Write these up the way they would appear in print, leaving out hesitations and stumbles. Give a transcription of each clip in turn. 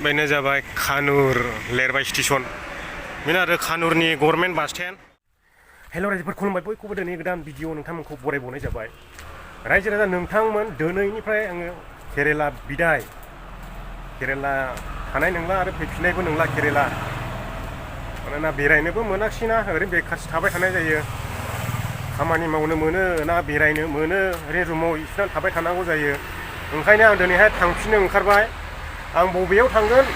बेनो जाबाय खानुर लेरबाय स्टेशन बेनो आरो खानुरनि गभर्नमेन्ट बास स्टेन्ड। हेल' रायजोफोर खुलुमबाय, बयखौबो दिनै गोदान भिडिअ नोंथांमोनखौ बरायबावनाय जाबाय। रायजो राजा नोंथांमोन, दिनैनिफ्राय आङो केरेला बिदाय, केरेला थानाय नंला आरो फैफिननायबो नंला केरेला। मानोना बेरायनोबो मोनाखिसैना, ओरैनो बेखारसो थाबाय थानाय जायो। खामानि मावनो मोनो ना बेरायनो मोनो, ओरैनो रुमाव इसिनानै थाबाय थानांगौ जायो। ओंखायनो आं दिनैहाय थांफिननो ओंखारबाय। आं बबेयाव थांगोन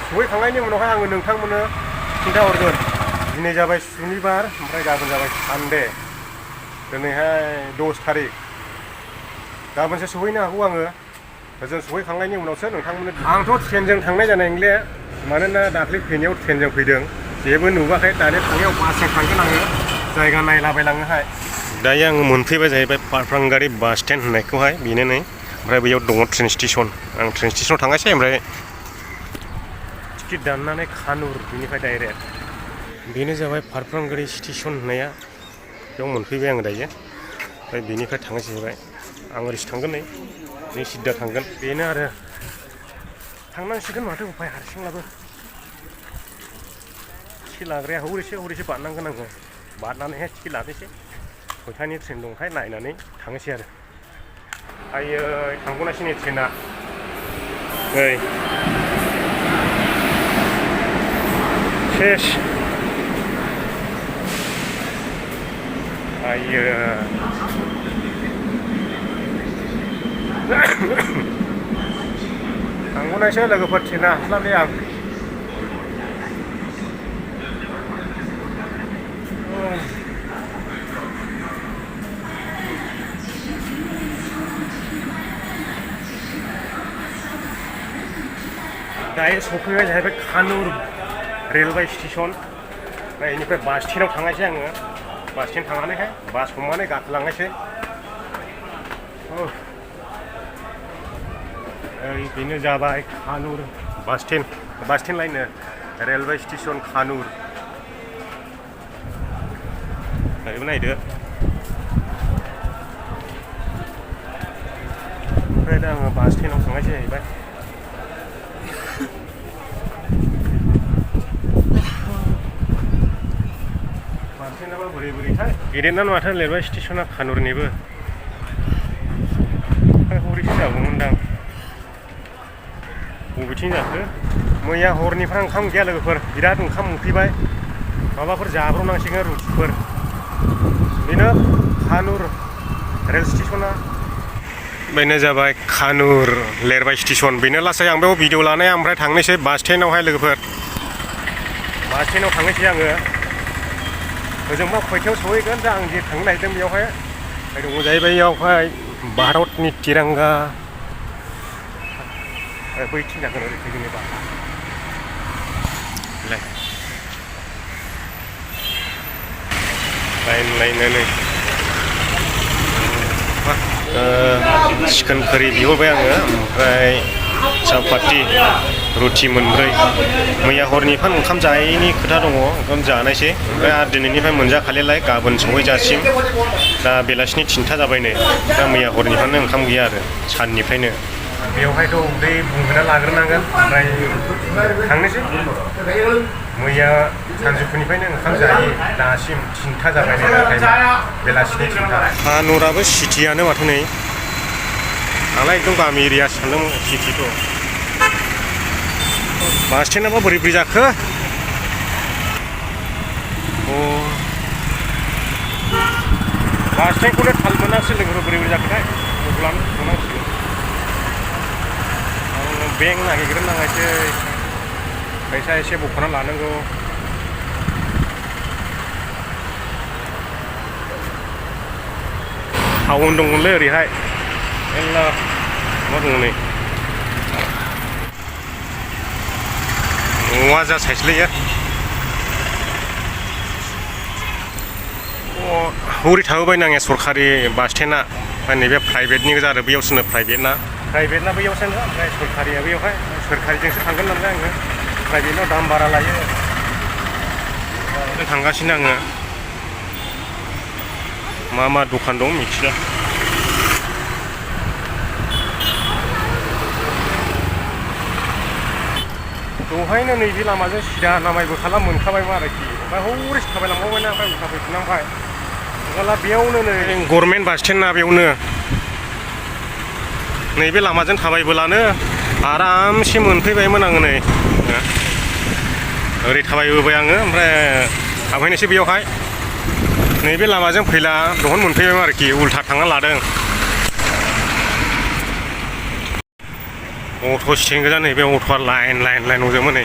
सहैखांनायनि उनावहाय आङो नोंथांमोननो खिन्थाहरगोन। दिनै जाबाय सुनिबार, ओमफ्राय गाबोन जाबाय सानडे। दिनैहाय 10 थारिख, गाबोनसो सहैनो हागौ आङो। ओजों सहैखांनायनि उनावसो नोंथांमोननो। आंथ' ट्रेनजों थांनाय जानाय नंले, मानोना दाख्लै फैनायाव ट्रेनजों फैदों, जेबो नुवाखै। दानि थांनायाव बासजों थांगोन आङो, जायगा नायलाबायलाङोहाय। दायो आङो मोनफैबाय जाहैबाय पारफ्रांगारि बास स्टेन्ड होननायखौहाय, बेनो नै। ओमफ्राय बेयाव दङ ट्रेन स्टेसन। आं ट्रेन स्टेसनाव थांगासै, ओमफ्राय टिकेट दाननानै खानुर, बेनिफ्राय डाइरेक्ट। बेनो जाबाय पारफ्रांगारि स्टेसन होननाया, बेयाव मोनफैबाय आङो दायो। ओमफ्राय बेनिफ्राय थांगासै जाहैबाय। आं ओरैसो थांगोन, नै सिद्दा थांगोन। बेनो आरो थांनांसिगोन, माथो उफाय, हारसिंब्लाबो। टिकेट लाग्राया हौरैसो बारनांगोन आङो। बारनानैहाय टिकेट लानोसै। खयथानि ट्रेन दंथाय नायनानै थांनोसै आरो। आयै थांगौनासै नै ट्रेना। ओइ सेस। आयो थांगौनायसो लोगोफोर, ट्रेना हास्लाबले आं। दायो सफैबाय जाहैबाय खानुर रेलवे स्टेसन। बेनिफ्राय बास स्टेन्डआव थांनायसै आङो। बास स्टेन्ड थांनानैहाय बास हमनानै गाखोलांनायसै। बेनो जाबाय खानुर बास स्टेन्ड लायनो रेलवे स्टेसन खानुर। ओरैबो नायदो। ओमफ्राय दा आङो बास स्टेन्डआव थांनायसै जाहैबाय। बास स्टेन्डआबो बोरैथाय गेदेरना माथो रेलवे स्टेसना खानुरनिबो। ओमफ्राय हरैसो जागौमोनदां, बबेथिं जाखो। मैया हरनिफ्राय ओंखाम गैया लोगोफोर, बिराद ओंखाम उखैबाय। माबाफोर जाब्रबनांसिगोन, रुटिफोर। बेनो खानुर रेल स्टेसना। बेनो जाबाय खानुर लेरबाय स्टेसन। बेनो लासै आं बेयाव भिडिअ लानाया। ओमफ्राय थांनोसै बास स्टेन्डआवहाय लोगोफोर। बास स्टेन्डआव थांनोसै आङो। ओजोंबा खयथायाव सहैगोन, दा आं जे थांनो नागिरदों बेयावहाय दङ जाहैबाय। बेयावहाय भारतनि तिरंगा। बैथिं जागोन ओरै फैगोनबा लाइन लायनानै चिकेन कारि बिहरबाय आङो। ओमफ्राय चापाति, रुटि मोनब्रै। मैया हरनिफ्राय ओंखाम जायैनि खोथा दङ, ओंखाम जानायसै। ओमफ्राय आरो दिनैनिफ्राय मोनजाखालिलाय गाबोन सहैजासिम। दा बेलासिनि 3था जाबाय नै। दा मैया हरनिफ्रायनो ओंखाम गैया आरो, साननिफ्रायनो। बेवहायथ' उदै बुंहोना लाग्रोनांगोन, ओमफ्राय थांनोसै। मैया सानजौफुनिफ्रायनो ओंखाम जायै, दासिम 3था जाबाय नै, बेलासिनि 3था। खानुराबो सिटियानो माथो नै। आंलाय एकदम गामि एरिया सानदोंमोन, सिटिथ'। बास स्टेन्डआबा बोरै जाखो। बास स्टेन्डखौनो थाल मोनासै लोगोफोर, बोरै जाखोथाय। अब्लानो थांनांसिगोन। आं बेंक नागिरग्रोनांगायसै, फैसा एसे बख'ना लानांगौ। टाउन दंमोनलै ओरैहाय, मेरला मा दङ नै। न'आ जा साइसलैयो। हरै थाबोबायनो आङो सरकारि बास स्टेन्डआ। ओमफ्राय नैबे प्राइभेटनि गोजा आरो, बैयावसोनो प्राइभेटना बैयावसो, ओमफ्राय सरकारिया बैयावहाय। सरकारिजोंसो थांगोन नालाय आङो, प्राइभेटनाव दाम बारा लायो। थांगासिनो आङो। मा दखान दं मिथिला। दहायनो नैबे लामाजों सिदा नामायबो खालाम मोनखाबायमोन आरोखि ओमफ्राय हौरैसो थाबायलांबावबायना ओमफ्राय उल्था फैफिननांबाय ओंखारला बेयावनो नै गभर्नमेन्ट बास स्टेन्डना बेयावनो नैबे लामाजों थाबायबोलानो आरामसे मोनफैबायमोन आङो नै ओरै थाबायबोबाय आङो ओमफ्राय हाबहैनोसै बेयावहाय नैबे लामाजों फैला दहन मोनफैबायमोन आरोखि उल्था थांना लादों अट' स्टेन्ड गोजा नैबे अट'आ लाइन नुजोबो नै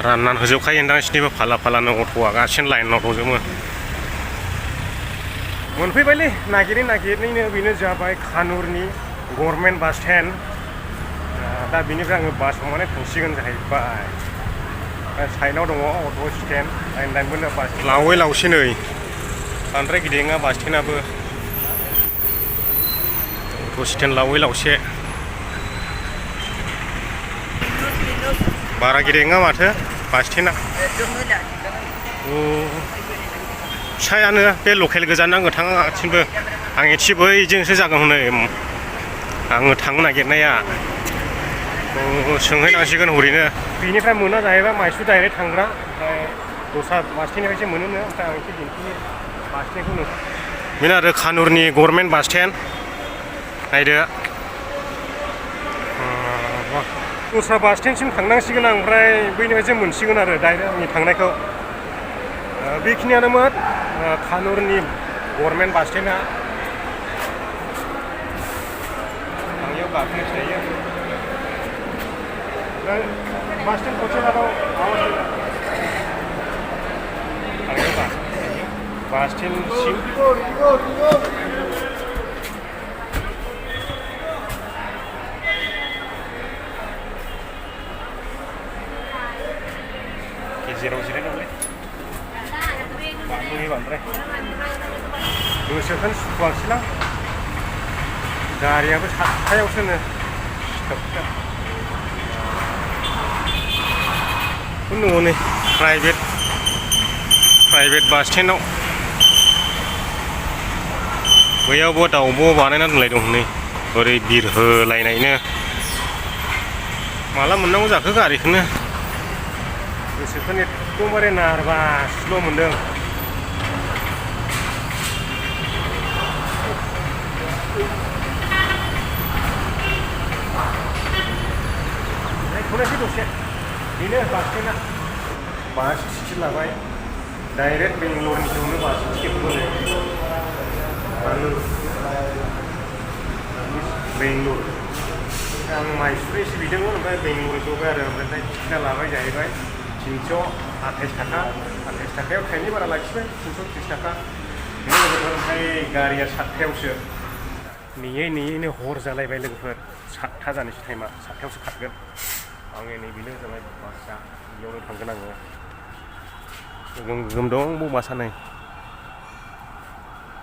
राननानै होजोबखायोदां बिसिनिबो फालानो अट'आ गासिनो लाइनाव दंजोबो मोनफैबायलै नागिरनैनो बेनो जाबाय कानुरनि गभर्नमेन्ट बास स्टेन्ड दा बेनिफ्राय आङो बास हमनानै थांसिगोन जाहैबाय साइडआव दङ अट' स्टेन्ड लाइनबो बास लावै लावसै नै बांद्राय गिदिर नङा बास स्टेन्डआबो अट' स्टेन्ड लावै लावसे बारा गिदिर नङा माथो बास स्टेन्डआ फिसायानो बे लकेल गोजान आङो थाङासिनबो आं एसे बैजोंसो जागोन हनै आङो थांनो नागिरनाया सोंहैनांसिगोन हरैनो बेनिफ्राय मोना जाहैबाय माइसु डाइरेक्ट थांग्रा ओमफ्राय दस्रा बास स्टेन्डनिफ्रायसो मोनोनो ओमफ्राय आं एसे दिन्थियो बास स्टेन्डखौनो बेनो आरो कानुरनि गभर्नमेन्ट बास स्टेन्ड नायदो दस्रा बास स्टेन्डसिम थांनांसिगोन आं ओमफ्राय बैनिफ्रायसो मोनसिगोन आरो डाइरेक्ट आंनि थांनायखौ बेखिनियानोमोन कानुरनि गभर्नमेन्ट बास स्टेन्डआ आंनियाव गाखोनोसै दायो बास स्टेन्ड क'क्राझाराव थांनोबा बास स्टेन्डसिम गेजेराव जिरायनांगौलै बांद्राय गोसोखौनो सुखुवासैलां गारियाबो सातथायावसोनो न'आवनो प्राइभेट बास स्टेन्डआव बैयावबो दाउब' बानायना दोनलायदों हनै ओरै बिरहोलायनायनो माला मोननांगौ जाखो गारिखौनो गोसोखौनो एकदमबारे नारभासल' मोनदों थोनोसै दसे बेनो बास स्टेन्डआ बास टिकेट लाबाय डाइरेक्ट बेंगलरनिफ्रायनो बास टिकेट मोनो बेंगलर आं माइसुर एसे बिदोंमोन ओमफ्राय बेंगलर जबाय आरो ओमफ्राय टिकेटआ लाबाय जाहैबाय 328 थाखायाव ट्रेननि भारा लाखिबाय 330 थाखा बेनि लोगोफोर ओमफ्राय गारिया 7थायावसो नेयैनो हर जालायबाय लोगोफोर 7था जानोसै टाइमा 7थायावसो खारगोन आङो नैबेनो जाबाय बासआ बेयावनो थांगोन आङो गोगोम दं बे बासआ नै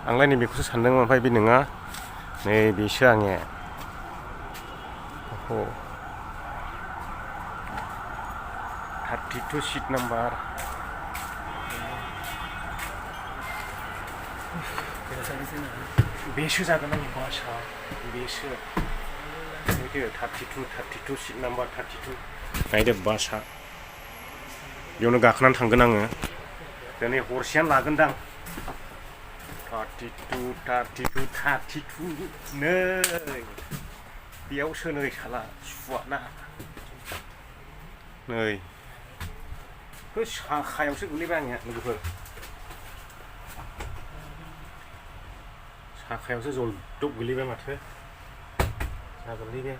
आंलाय नैबेखौसो सानदोंमोन ओमफ्राय बे नङा नैबेसो आङो 32 सिट नाम्बार बेसो जागोन आंनि बासआ बेसो 32 सिट नाम्बार 32 नायदो बासआ बेयावनो गाखोनानै थांगोन आङो दिनै हरसेयानो लागोनदां 32 नै बेयावसो नै साला सुवाना नै बे साखायावसो गोलैबाय आंनिया लोगोफोर साखायावसो जलदब गोलैबाय माथो जागोनलै बे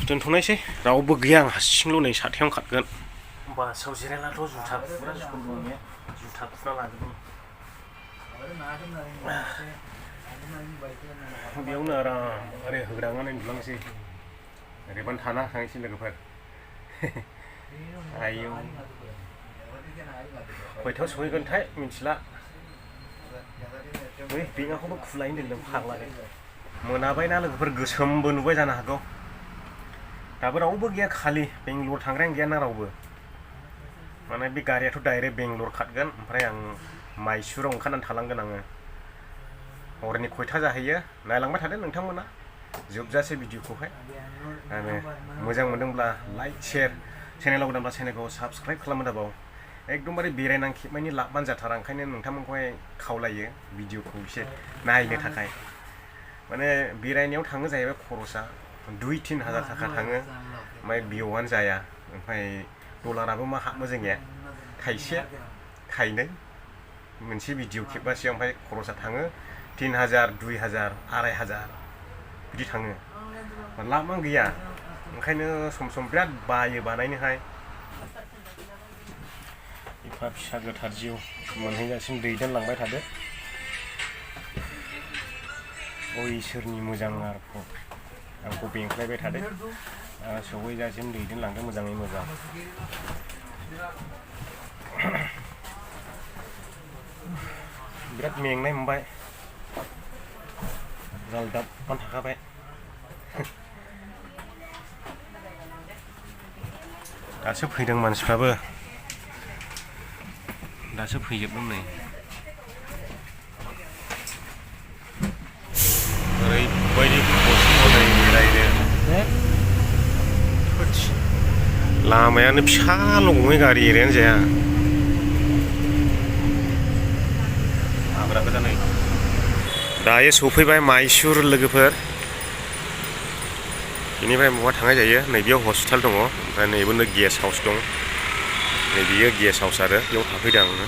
दोनथ'नायसै रावबो गैया आं हारसिंल' नै 7थायावनो खारगोन बासाव जिरायनाथ' जुथा खुरा जुथा खुरा लागोन बेयावनो आराम ओरै होग्राङानो नुलांसै ओरैबानो थाना थांसै लोगोफोर आयौ खयथायाव सहैगोनथाय मिथिला बै बेंकआखौबो खुलायनो दोनदों फाग्लानो मोनाबायना लोगोफोर गोसोमबो नुबाय जानो हागौ दाबो रावबो गैया खालि बेंगलर थांग्रायानो गैयाना रावबो माने बे गारियाथ' डाइरेक्ट बेंगलर खारगोन ओमफ्राय आं माइसुराव ओंखारनानै थालांगोन आङो हरनि खयथा जाहैयो नायलांबाय थादो नोंथांमोना जोबजासे भिडिअखौहाय आरो मोजां मोनदोंब्ला लाइक शेयार चेनेलाव गोदानब्ला चेनेलखौ साबस्क्राइब खालामनो दाबाव एकदमबारे बेरायनां खेबनायनि लाबबानो जाथारा ओंखायनो नोंथांमोनखौहाय खावलायो भिडिअखौ एसे नायनो थाखाय माने बेरायनायाव थाङो जाहैबाय खरसा 2-3 हाजार थाखा थाङो ओमफ्राय बेयावनो जाया ओमफ्राय डलाराबो मा हाबो जोंनिया थाइसे थाइनै मोनसे भिडिअ खेबगासेयाव ओमफ्राय खरसा थाङो 3,000 2,000 2,500 बिदि थाङो लाबआनो गैया ओंखायनो सम सम बिराद बायो बानायनोहाय एफा फिसा गोथार जिउ मोनहैजासिम दैदेनलांबाय थादो इसोरनि मोजां आंखौ बेंख्लायबाय थादो सौहैजासिम दैदेनलांदो मोजाङै मोजां बिराद मेंनाय मोनबाय जालदाबआनो थाखाबाय दासो फैदों मानसिफ्राबो दासो फैजोबदों नै ओरैबायदि खस्थ' जायो बेरायनो लामायानो फिसाल' गंनै गारि एरियानो जाया हाग्रा गोजा नै दायो सफैबाय माइसुर लोगोफोर बेनिफ्राय बहा थांनाय जायो नैबेयाव हस्पिटाल दङ ओमफ्राय नैबेनो गेस्ट हाउस दं नैबेयो गेस्ट हाउस आरो बेयाव थाफैदों आङो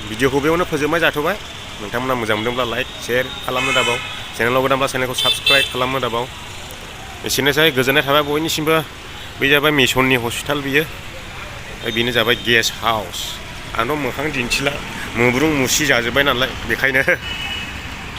भिडिअखौ बेयावनो फोजोबनाय जाथ'बाय नोंथांमोना मोजां मोनदोंब्ला लाइक शेयार खालामनो दाबाव चेनेलाव गोदानब्ला चेनेलखौ साबस्क्राइब खालामनो दाबाव एसेनोसै गोजोननाय थाबाय बयनिसिमबो बे जाबाय मिसननि हस्पिटाल बियो बेनो जाबाय गेस्ट हाउस आंथ' मोखां दिन्थिला मुब्रुं मुसि जाजोब्बाय नालाय बेखायनो